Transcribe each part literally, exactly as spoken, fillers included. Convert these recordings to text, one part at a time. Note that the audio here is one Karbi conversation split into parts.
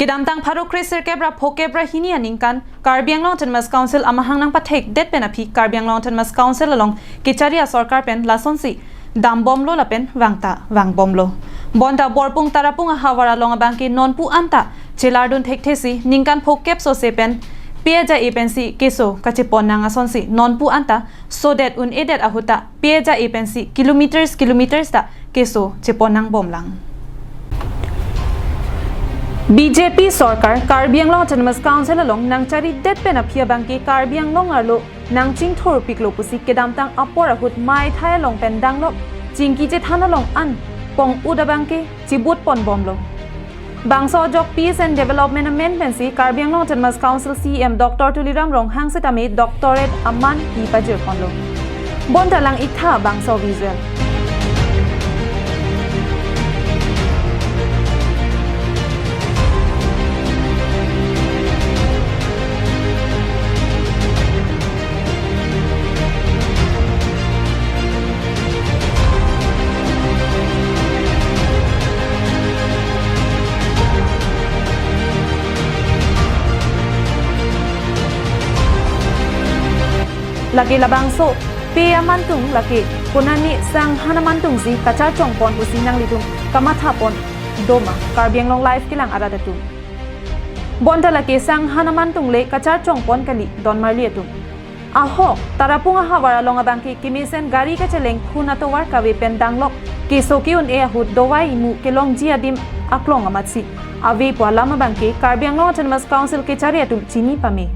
Kedamtang pharo kre sirkep ra phokep ra hini aningkan Karbi Anglong Autonomous Council amahang nangpathekdet pen aphi Karbi Anglong Autonomous Council along kechari asorkar pen lasonsi dambomlo lapen vangta vangbomlo. Bonta Borpung Tarapung ahavar along abangke nonpu anta chelardun thekthesi ningkan phokep sose pen pe aja-e pensi keso kachepon nang asonsi nonpu anta sodet un-edet ahut ta pe aja-e pensi kilometers kilometers ta keso chepon nangbomlang. B J P sorkar Karbi Anglong Autonomous Council along nangcharidet pen aphi abangke Karbi Anglong arlo nangchingthurpiklo pusi kedamtang apor ahut maithai along pen danglok chingki chethan along an pong-ut abangke chibut ponbomlo. Bangso ajok Peace and Development amen pensi Karbi Anglong Autonomous Council C E M Doctor Tuliram Ronghang sitame doctorate aman kepajirponlo. Bonta lang-iktha bangso visual. Lake labangso pe amantung lake konane sang han amantungsi kacharchongpon pusi nanglitum kamathapon doma Karbi Anglong Live kelang arat atum. Bonta lake sang han amantung le kacharchongpon kali donmarli atum. Ahok, Tarapung ahavar along abangke kemesen gari kacheleng khun atovar kave pen danglok keso ke-un-e ahut dovai imu kelongji adim aklong amatsi avepo alam abangke Karbi Anglong Autonomous Council kechari atum chini pame.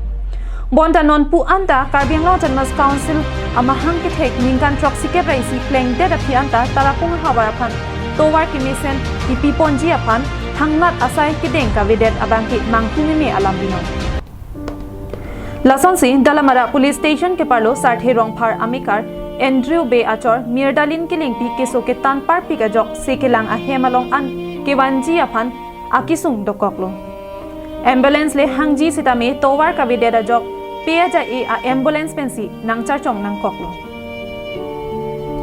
Bonta nonpu anta Karbi Anglong Autonomous Council amahang kethek ningkan throksikep ra isi plengdet aphi anta Tarapung ahavar aphan tovar kemesen kipiponji aphan thangnat asai kedeng kavedet abangke manghu meme alam binong. Lasonsi Dalamara Police Station keparlo Sarthe Rongphar amekar Andrew Bey achor Mirdalin Killingpi keso ketan parpik ajok sekelang ahem along an kevanji aphan akisung dokoklo. Ambulance le hangji sitame tovar kavedet ajok pe aja-e a-ambulance pensi nangcharchong nangkoklo.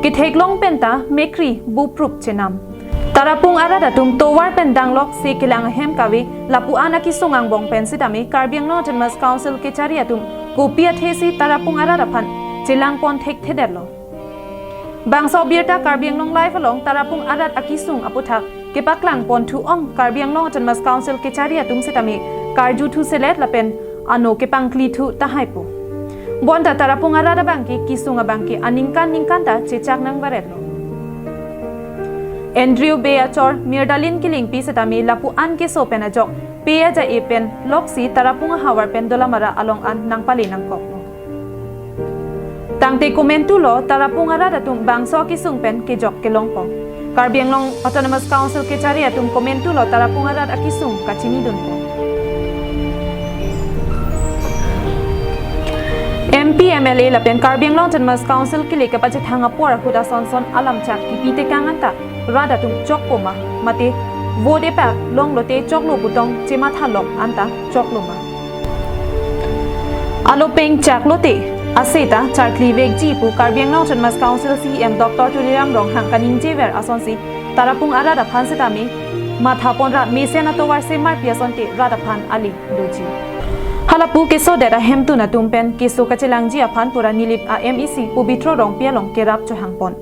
Ketheklong penta mekri buprup chenam. Tarapung arat atum tovar pen danglok sekelang ahem kave lapu-an akisung angbong pen sitame Karbi Anglong Autonomous Council kechari atum kopi athesi Tarapung arat aphan chelangpon thekthedetlo. Bangso abirta Karbi Anglong Live along Tarapung arat akisung aputhak kepaklangponthu-ong Karbi Anglong Autonomous Council kechari atum sitame karjuthuselet lapen ano kepangklithu tahaipo. Bonta Tarapung arat abangke kisung abangke aningkan ningkan ta chechak nangvaretlo. Andrew Bey achor Mirdalin Killingpi sitame lapu-an keso pen ajok pe aja-e pen loksi Tarapung ahavar pen Dolamara along an nangpale nangkoklo. Tangte komentulo Tarapung arat atum bangso akisung pen kejok kelongpo. Karbi Anglong Autonomous Council kechari atum komentulo Tarapung arat akisung kachinidunpo. M P, M L A lapen Karbi Anglong Autonomous Council kele kepachethang apor ahut asonson alamchak kipi tekang anta rat atum chokpo ma, mate vote epak longlote choklo putong chemathalok anta choklo ma. Alo pengchaklote aseta charkli vekji pu Karbi Anglong Autonomous Council C E M Doctor Tuliram Ronghang kaningjever asonsi Tarapung arat aphan sitame mathapon ra mesen atovar semarpi asonte rat aphan ale doji. Halapu kesodet ahemtun atum pen keso kachelangji aphan pura Nilip a-M A C Pobitro Rongpi along kerap chohangpon.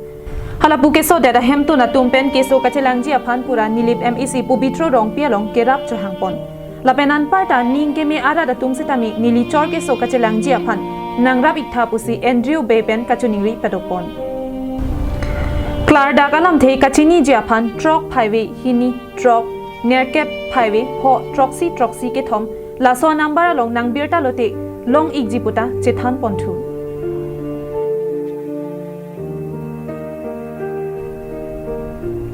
Halapu kesodet ahemtun atum pen keso kachelangji aphan pura Nilip M A C Pobitro Rongpi along kerap chohangpon. Lapen anparta ning keme arat atum sitame neli chor keso kachelangji aphan nangrap-iktha pusi Andrew Bey pen kachiningri padopon. Klardak alamthe kachiniji aphan throk phaive hini throk nerkep phaive pho throksi throksi kethom laso number along nangbirtalote long-ikji puta chethanponthu.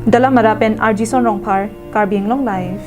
Dalamara pen Arjison Rongphar, Karbi Anglong Live.